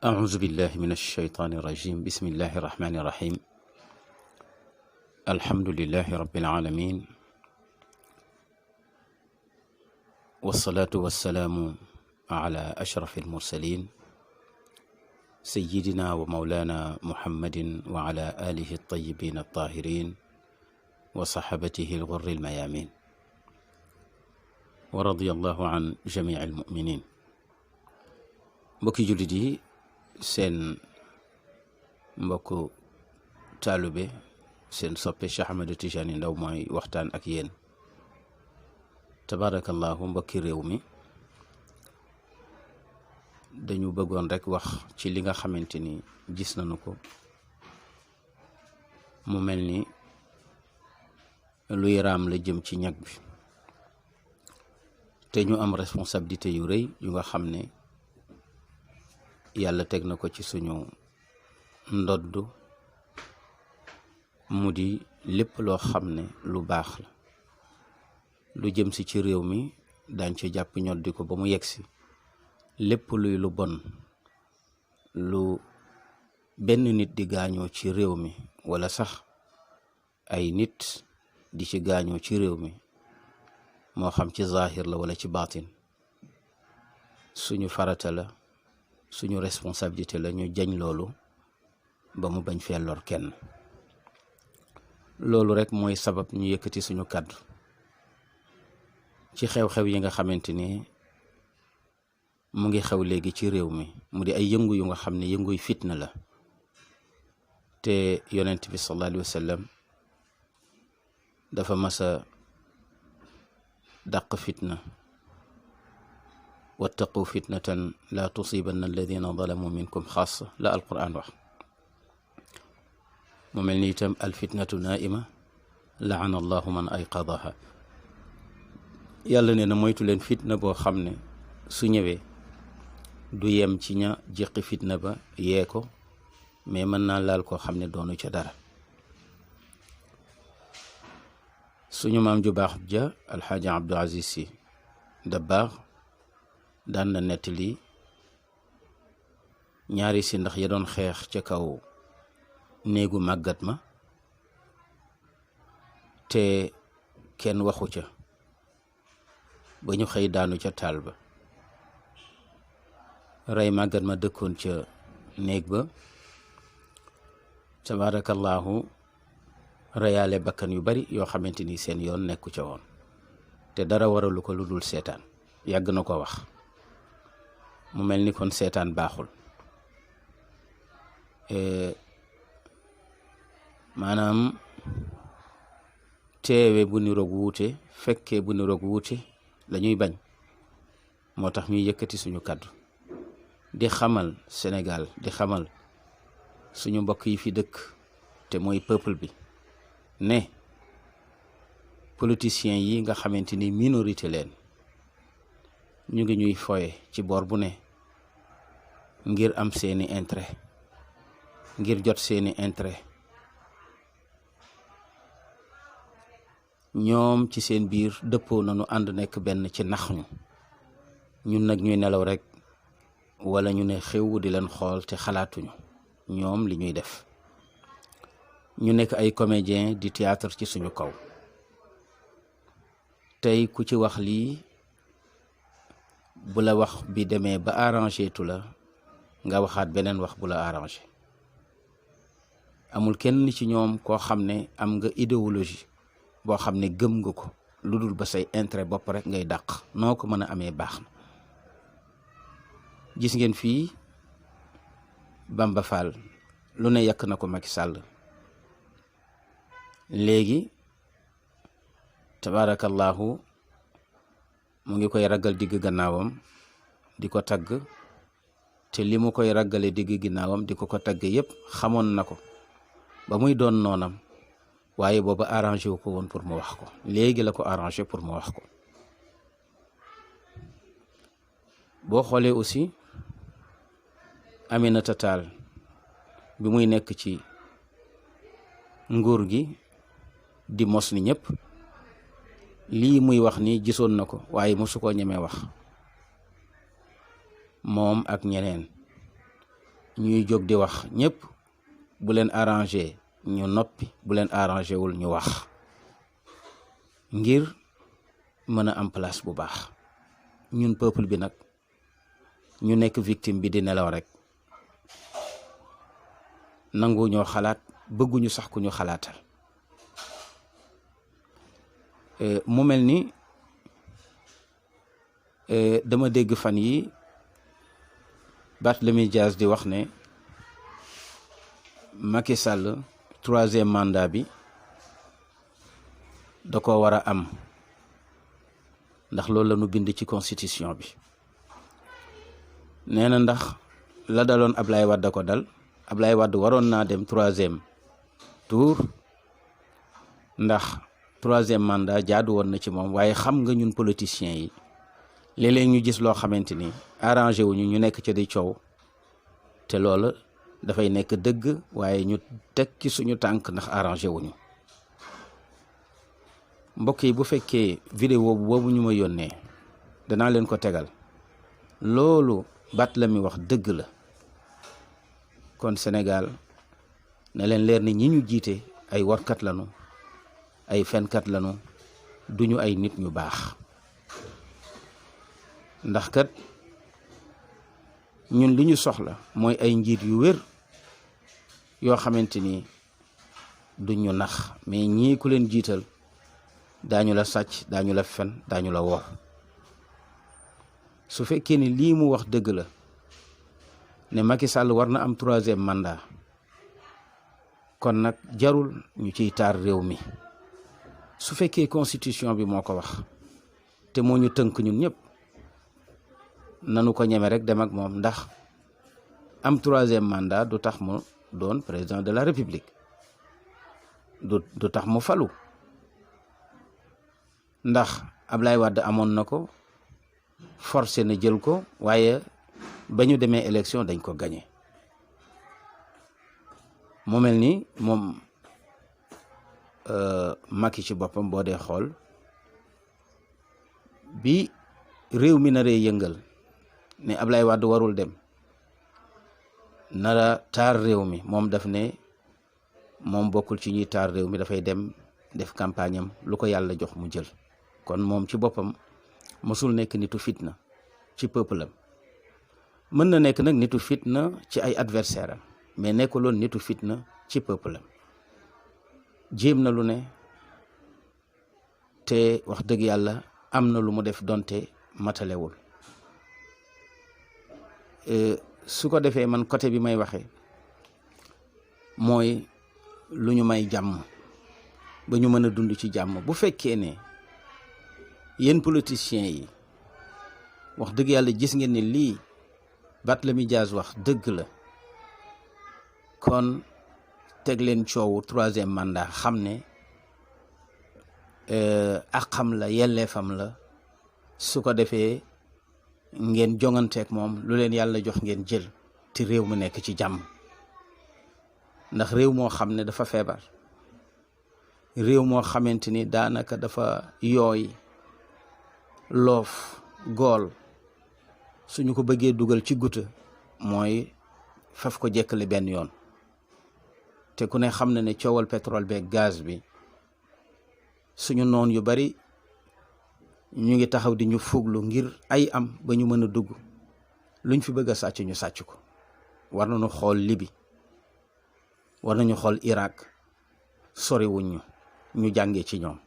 أعوذ بالله من الشيطان الرجيم بسم الله الرحمن الرحيم الحمد لله رب العالمين والصلاة والسلام على أشرف المرسلين سيدنا ومولانا محمد وعلى آله الطيبين الطاهرين وصحبته الغر الميامين ورضي الله عن جميع المؤمنين. mbokki jullit yi seen mbokku taalube seen soppe Cheikh Ahmed Tidiane Ndao mooy waxtaan ak yéen. tabarakallahu mbokki réew mi, dañu bëggoon rek wax ci li nga xamante ni gis nañu ko mu mel ni luy raam la jëm ci ñag bi, te ñu am responsabilité yu rëy yu nga xam ne yàlla teg na ko ci suñu ndodd, mu di lépp loo xam ne lu baax la lu jëm si ci réew mi daañ ci jàpp ñoddi ko ba mu yegsi. lépp luy lu bon lu benn nit di gaañoo ci réew mi wala sax ay nit di ci gaañoo ci réew mi, moo xam ci zahir la wala ci baatin, suñu farata la, suñu responsabilité la ñu jañ loolu ba mu bañ fee lor kenn. loolu rek mooy sabab ñu yëkkati suñu kàddu ci xew-xew yi nga xamante ni mu ngi xew léegi ci réew mi, mu di ay yëngu yu nga xam ne yënguy fitna la, te yonent bi sallallahu alayhi wa sallam dafa masa dàq fitna. wattaqu fitnatan la tusibanna alladina zalamu minkum xaasa la alquran wax. mu mel ni itam alfitnatu naima laana allahu man ayqadaha. yàlla nee na moytu leen fitna boo xam ne su ñëwee du yem ci ña jeqi fitna ba yee ko, mais mën naa laal koo xam ne doonu ca dara. suñu maam ju baax ja alxaaji Abdou Aziz Sy Dabakh daan na nettali ñaari si ndax ya doon xeex ca kaw néegu màggat ma te kenn waxu ca ba ñu xëy daanu ca taal ba. rey màggat ma dëkkoon ca néeg ba, tabarakallahu reyaale bakkan yu bari yoo xamante ni seen yoon nekku ca woon, te dara waralu ko lu dul seetaan. yàgg na ko wax. mu mel ni kon seetaan baaxul. maanaam teewe bu niroog wuute, fekkee bu niroog wuute la ñuy bañ. moo tax ñuy yëkkati suñu kàddu di xamal Sénégal, di xamal suñu mbokk yi fi dëkk te mooy peuple bi ne politiciens yi nga xamante ni minorité leen, ñu ngi ñuy foye ci boor bu ne ngir am seeni intérêt, ngir jot seeni intérêt. ñoom ci seen biir dëppoo nañu ànd nekk benn ci nax ñu. ñun nag ñuy nelaw rek wala ñu ne xew di leen xool te xalaatuñu ñoom li ñuy def. ñu nekk ay comédien di théâtre ci suñu kaw. tey ku ci wax lii, bu la wax bi demee ba arrangé tu la nga waxaat beneen wax bu la arrangé. amul kenn ci ñoom koo xam ne am nga idéologie boo xam ne gëm nga ko, lu dul ba say intérêt bopp rek ngay dàq. noo ko mën a amee baax na. gis ngeen fii Bamba Fall lu ne yàq na ko Macky Sall. léegi tabarakallahu mu ngi koy ragal digg gannaawam di ko tagg, te li mu koy ragale digg ginnaawam di ko tagg yépp xamoon na ko ba muy doon noonam, waaye booba arrangé wu ko woon pour mu wax ko. léegi la ko arrangé pour mu wax ko. boo xoolee aussi Aminata Tall bi muy nekk ci nguur gi di mos ni ñëpp, lii muy wax ni gisoon na ko waaye mosu koo ñemee wax. moom ak ñeneen ñuy jóg di wax ñëpp bu leen arrangé ñu noppi, bu leen arrangé wul ñu wax ngir mën a am place bu baax. ñun peuple bi nag ñu nekk victime bi di nelaw rek, nangu ñoo xalaat, bëgguñu sax ku ñu xalaatal. mu mel ni dama dégg fan yi Barthélémy Dias di wax ne Macky Sall 3e mandat bi da ko war a am ndax loolu la ñu bind ci constitution bi. nee na ndax la daloon Ablaye Wade da ko dal. Ablaye Wade waroon naa dem 3e tour ndax 3e mandat jaadu woon na ci moom, waaye xam nga ñun politiciens yi léeg-léeg ñu gis loo xamante ni arrangé wuñu, ñu nekk ci di coow te loolu dafay nekk dëgg, waaye ñu teg ci suñu tànk ndax arrangé wuñu. mbokk yi, bu fekkee vidéo boobu ñu ma yónnee danaa leen ko tegal, loolu Barthélémy wax dëgg la, kon Sénégal na leen leer ni ñi ñu jiite ay warkat lañu, ay fenkat lañu, duñu ay nit ñu baax. ndax kat ñun li ñu soxla mooy ay njiit yu wér yoo xamante ni duñ ñu nax, mais ñii ku leen jiital daañu la sàcc, daañu la fen, daañu la wor. su fekkee ni lii mu wax dëgg la ne Macky Sall war na am 3e mandat, kon nag jarul ñu ciy taar réew mi. su fekkee constitution bi moo ko wax te moo ñu tënk ñun ñëpp, nanu ko ñeme rek dem ak moom, ndax am 3e mandat du tax mu doon président de la république, du tax mu falu. ndax Ablaye Wade amoon na ko, forcé na jël ko, waaye ba ñu demee élection dañ ko gagné. mu mel ni moom Macky ci boppam boo dee xool bi réew mi naree yëngal ne Ablaye Wade warul dem, nara taar réew mi, moom daf ne moom bokkul ci ñuy taar réew mi, dafay dem def campagne am, lu ko yàlla jox mu jël. kon moom ci boppam mosul nekk nitu fitna ci peuple am. mën na nekk nag nitu fitna ci ay adversaire am, mais nekkuloon nitu fitna ci peuple am. jéem na lu ne te wax dëgg yàlla am na lu mu def donte matalewul. su ko defee man côté bi may waxee mooy lu ñu may jàmm ba ñu mën a dund ci jàmm. bu fekkee ne yéen politiciens yi wax dëgg yàlla gis ngeen ne lii Barthélémy Dias wax dëgg la, kon teg leen coowu 3e mandat, xam ne àqam la, yelleefam la. su ko defee ngeen jonganteek moom, lu leen yàlla jox ngeen jël, te réew mu nekk ci jàmm. ndax réew moo xam ne dafa feebar, réew moo xamante ni daanaka dafa yooy, loof, gool, suñu ko bëggee dugal ci guta mooy faf ko jekkale benn yoon. te ku ne xam na ne coowal pétrole beeg gaz bi, suñu noon yu bari ñu ngi taxaw di ñu fuglu ngir ay am ba ñu mën a dugg, luñ fi bëgg a sàcc ñu sàcc ko. war nañu xool Libi, war nañu xool Irak, soriwuñ ñu jàngee ci ñoom.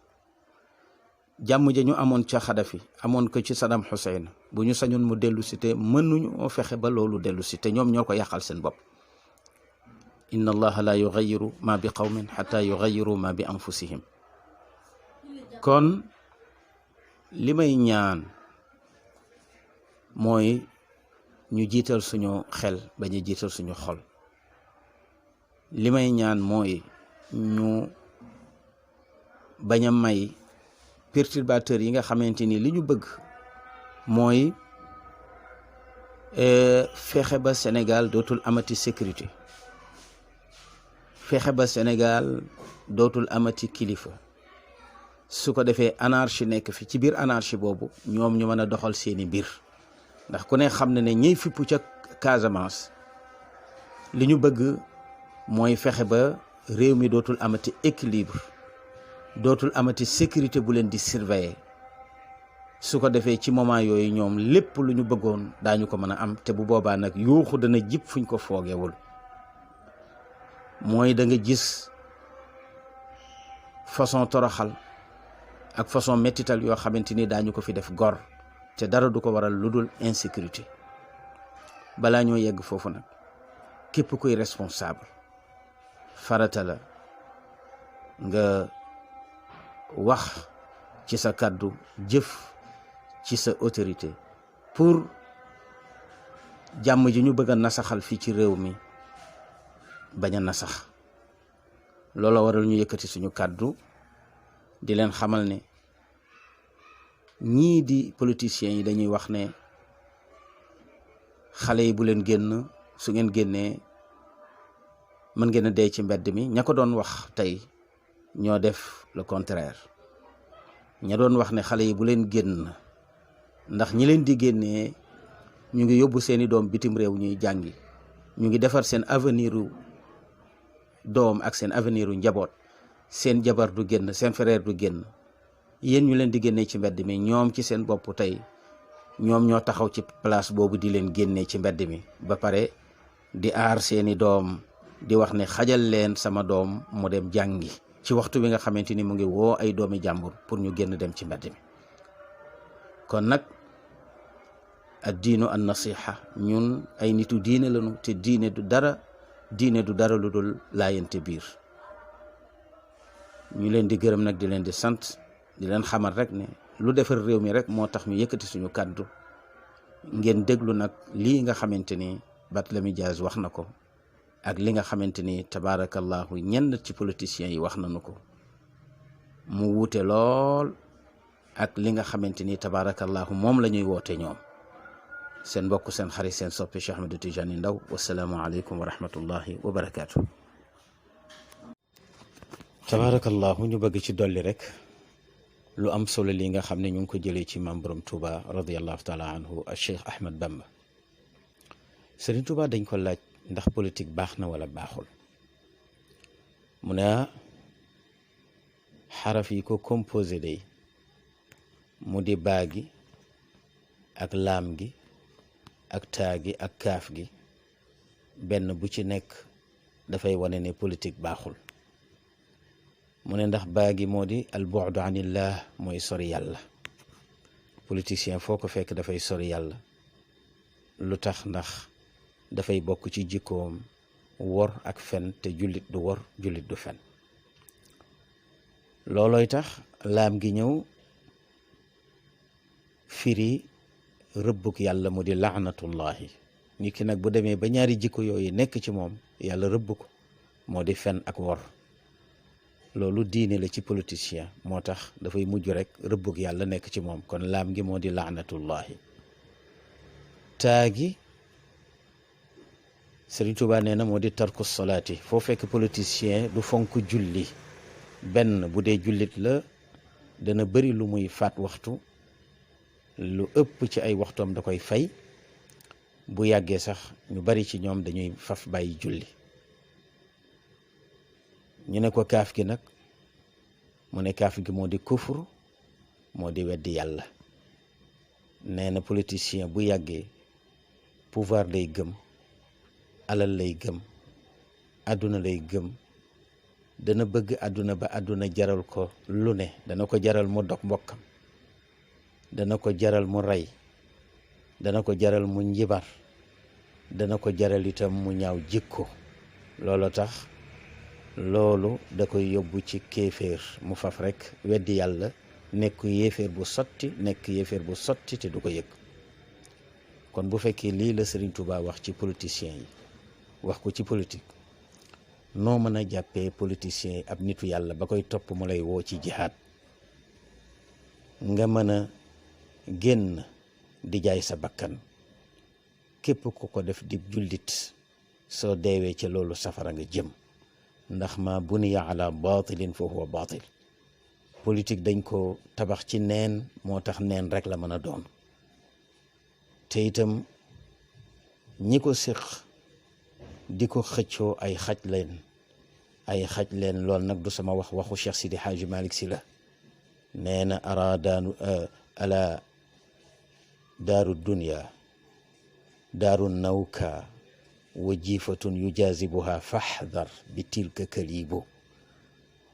jàmm ja ñu amoon ca Xadafi, amoon ko ci Saddam Hussein, bu ñu sañoon mu dellu si, te mënuñu fexe ba loolu dellu si, te ñoom ñoo ko yàqal seen bopp. inna allaha la yughayyiru ma bi qawmin hatta yughayyiru ma bi anfusihim. kon li may ñaan mooy ñu jiital suñu xel bañ a jiital suñu xol. li may ñaan mooy ñu bañ a may perturbateurs yi nga xamante ni li ñu bëgg mooy fexe ba Sénégal dootul amati sécurité, fexe ba Sénégal dootul amati kilifa. su ko defee anarchie nekk fi, ci biir anarchie boobu ñoom ñu mën a doxal seeni mbir. ndax ku ne xam na ne ñiy fippu ca Casamance li ñu bëgg mooy fexe ba réew mi dootul amati équilibre, dootul amati sécurité bu leen di surveiller. su ko defee ci moment yooyu ñoom lépp lu ñu bëggoon daañu ko mën a am, te bu boobaa nag yuuxu dana jib fuñ ko foogewul. mooy da nga gis façon toroxal ak façon mettital yoo xamante ni daañu ko fi def gor, te dara du ko waral lu dul insécurité. balaa ñoo yegg foofu nag képp kuy responsable farata la nga wax ci sa kàddu, jëf ci sa autorité pour jàmm ji ñu bëgg a nasaxal fii ci réew mi bañ a nasax. loola waral ñu yëkkati suñu kàddu di leen xamal ne ñii di politiciens yi dañuy wax ne xale yi bu leen génn, su ngeen génnee mën ngeen a dee ci mbedd mi. ña ko doon wax tey ñoo def le contraire. ña doon wax ne xale yi bu leen génn ndax ñi leen di génnee ñu ngi yóbbu seeni doom bitim réew ñuy jàngi, ñu ngi defar seen aveniru doom ak seen aveniru njaboot. seen jabar du génn, seen frère du génn, yéen ñu leen di génnee ci mbedd mi. ñoom ci seen bopp tey ñoom ñoo taxaw ci place boobu di leen génnee ci mbedd mi, ba pare di aar seeni doom, di wax ne xajal leen sama doom mu dem jàngi ci waxtu bi nga xamante ni mu ngi woo ay doomi jàmbur pour ñu génn dem ci mbedd mi. kon nag ad diinu an nasiha, ñun ay nitu diine lañu, te diine du dara lu dul laayante biir. ñu leen di gërëm nag di leen di sant, di leen xamal rek ne lu defar réew mi rek moo tax ñu yëkkati suñu kàddu. ngeen déglu nag lii nga xamante ni Barthélémy Dias wax na ko, ak li nga xamante ni tabaarakallahu ñenn ci politiciens yi wax nañu ko, mu wuute lool ak li nga xamante ni tabaarakallahu moom la ñuy woote ñoom. seen mbokk, seen xarit, seen soppi Cheikh Ahmed Tidiane Ndao. wasalaamu aleykum wa rahmatullahi wa barakaatu. tabaarakallahu ñu bëgg ci dolli rek lu am solo li nga xam ne ñu ngi ko jëlee ci maam Borom Touba radiyallahu taala anhu al Cheikh Ahmed Bamba. Serigne Touba dañ ko laaj ndax politique baax na wala baaxul. mu ne xaraf yi ko composé day mu di baa gi ak laam gi ak taa gi ak kaaf gi, benn bu ci nekk dafay wane ne politique baaxul. mu ne ndax baa gi moo di al bu'du anillah, mooy sori yàlla. politicien foo ko fekk dafay sori yàlla. lu tax? ndax dafay bokk ci jikkoom wor ak fen, te jullit du wor, jullit du fen. loolooy tax laam gi ñëw firi rëbbuk yàlla, mu di laanatullahi. nit ki nag bu demee ba ñaari jikko yooyu nekk ci moom, yàlla rëbb ko, moo di fen ak wor. loolu diine la ci politicien, moo tax dafay mujj rek rëbbuk yàlla nekk ci moom. kon laam gi moo di laanatullahi. taa gi Sëriñ Tuubaa nee na moo di tarku salaati. foo fekk politicien du fonk julli. benn bu dee jullit la dana bëri lu muy faat waxtu, lu ëpp ci ay waxtoom da koy fay. bu yàggee sax ñu bari ci ñoom dañuy faf bàyyi julli. ñu ne ko kaaf gi nag, mu ne kaaf gi moo di kufur, moo di weddi yàlla. nee na politicien bu yàggee pouvoir lay gëm, alal lay gëm, àdduna lay gëm. dana bëgg àdduna ba àdduna jaral ko lu ne. dana ko jaral mu dog mbokkam, dana ko jaral mu rey, dana ko jaral mu njibar, dana ko jaral itam mu ñaaw jikko. loolu tax loolu da koy yóbbu ci kéeféer, mu faf rek weddi yàlla, nekk yéeféer bu sotti te du ko yëg. kon bu fekkee lii la Serigne Touba wax ci politiciens yi, wax ko ci politique, noo mën a jàppee politicien yi ab nitu yàlla ba koy topp mu lay woo ci jihaad, nga mën a génn di jaay sa bakkan. képp ku ko def di jullit, soo deewee ci loolu safara nga jëm. ndax ma buniya ala batilin fa huwa batil. politique dañ ko tabax ci neen, moo tax neen rek la mën a doon. te itam ñi ko séq di ko xëccoo ay xaj leen lool nag du sama waxu Cheikh Sidi Hadji Malick Sy la nee na araadaanu ala daaru dunya daaru nawka wa jiifatun yujazibuha fahdar bi tilka kalibu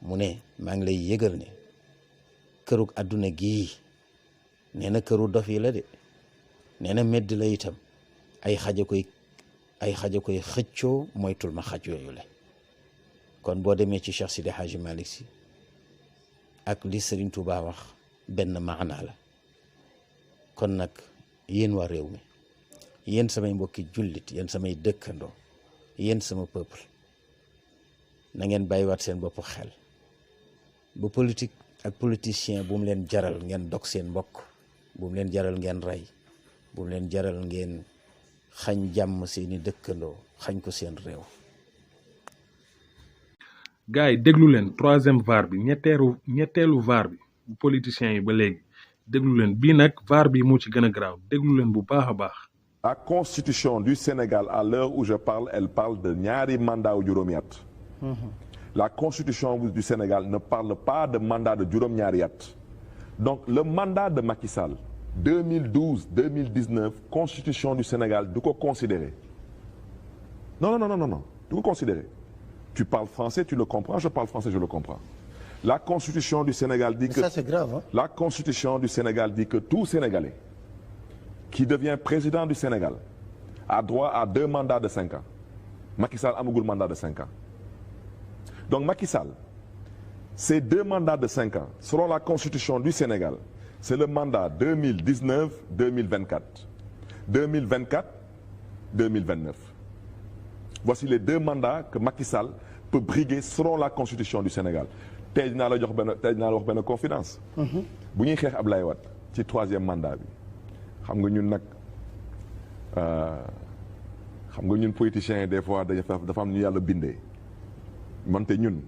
mu ne maa ngi lay yëgal ne kërug àdduna gii nee na këru dof yi la de nee na medd la itam ay xaja koy xëccoo moytul ma xaj yooyu la kon boo demee ci Cheikh Sidi Hadji Malick Sy ak li Serigne Touba wax benn maana la kon nag yéen waa réew mi yéen samay mbokki jullit yéen samay dëkkandoo yéen sama peuple na ngeen bàyyiwaat seen bopp xel bu politique ak politicien bu mu leen jaral ngeen dog seen mbokk bu mu leen jaral ngeen rey bu mu leen jaral ngeen xañ jàmm seeni dëkkandoo xañ ko seen réew. gars yi déglu leen troisième VAR bi ñetteelu VAR bi bu politiciens yi ba léegi déglu leen bii nag VAR bi moo ci gën a garaaw déglu leen bu baax a baax. La constitution du Sénégal à l'heure où je parle elle parle de ñaari mandat wu juróomi at. La constitution du Sénégal ne parle pas de mandat de juróom-ñaari at. Donc le mandat de Macky Sall 2012-2019 constitution du Sénégal du ko considérer non du ko considérer. Tu parles français, tu le comprends, je parle français, je le comprends. La constitution du Sénégal dit que... Ça, c'est grave, hein? La constitution du Sénégal dit que tout Sénégalais qui devient président du Sénégal a droit à 2 mandats de 5 ans. Macky Sall amagul mandat de 5 ans. Donc Macky Sall, ces 2 mandats de 5 ans, selon la constitution du Sénégal, c'est le mandat 2019-2024. 2024-2029. Voici les 2 mandats que Macky Sall peut briguer selon la constitution du Sénégal. tey dinaa la wax benn confidence. bu ñuy xeex Ablaye Wade ci 3e mandat bi xam nga ñun nag xam nga ñun politiciens yi des fois dafa am ñu yàlla bindee mante ñun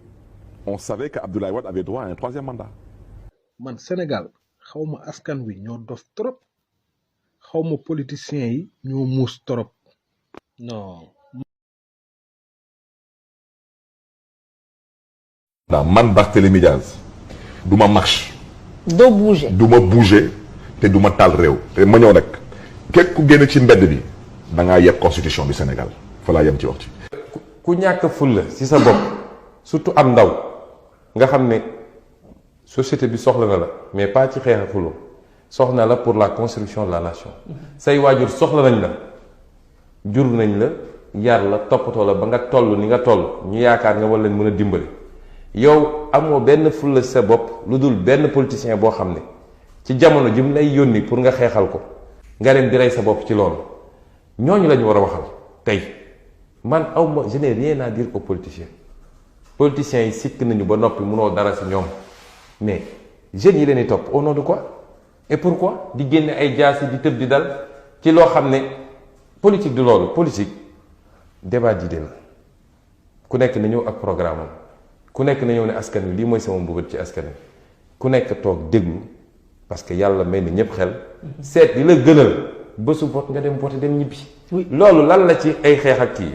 on savait que Abdoulaye Wade avait droit à un 3e mandat. man Sénégal xaw ma askan wi ñoo dof trop xaw ma politiciens yi ñoo muus trop non. man Barthélémy Diaz du ma marche. doo bouger du ma bouger te du ma taal réew. te ma ñëw rek képp ku génn ci mbedd bi da ngaa yeb constitution du Sénégal fa laa yem ci wax ci. ku ñàkk fulla ci sa bopp surtout am ndaw nga xam ne société bi soxla na la mais pas ci xeex ak xuloo soxna la pour la construction de la nation. say waajur soxla nañ la jur nañ la yar la toppatoo la ba nga toll ni nga toll ñu yaakaar nga war leen mën a dimbali. yow amoo benn fulla sa bopp lu dul benn politicien boo xam ne ci jamono ji mu lay yónni pour nga xeexal ko nga leen di rey sa bopp ci loolu ñooñu lañu war a waxal tey man awma je n'ai rien à dire aux politiciens yi sikk nañu ba noppi munoo dara si ñoom mais jeunes yi leen di topp au nom de quoi et pourquoi di génne ay jaasi di tëb di dal ci loo xam ne politique du loolu politique débat d'idée la ku nekk na ñëw ak programme am ku nekk na ñëw ne askan wi lii mooy sama mbëbët ci askan wi ku nekk toog déglu parce que yàlla may na ñëpp xel seet li la gënal bésu vote nga dem vote dem ñibbi loolu lan la ci ay xeex ak kii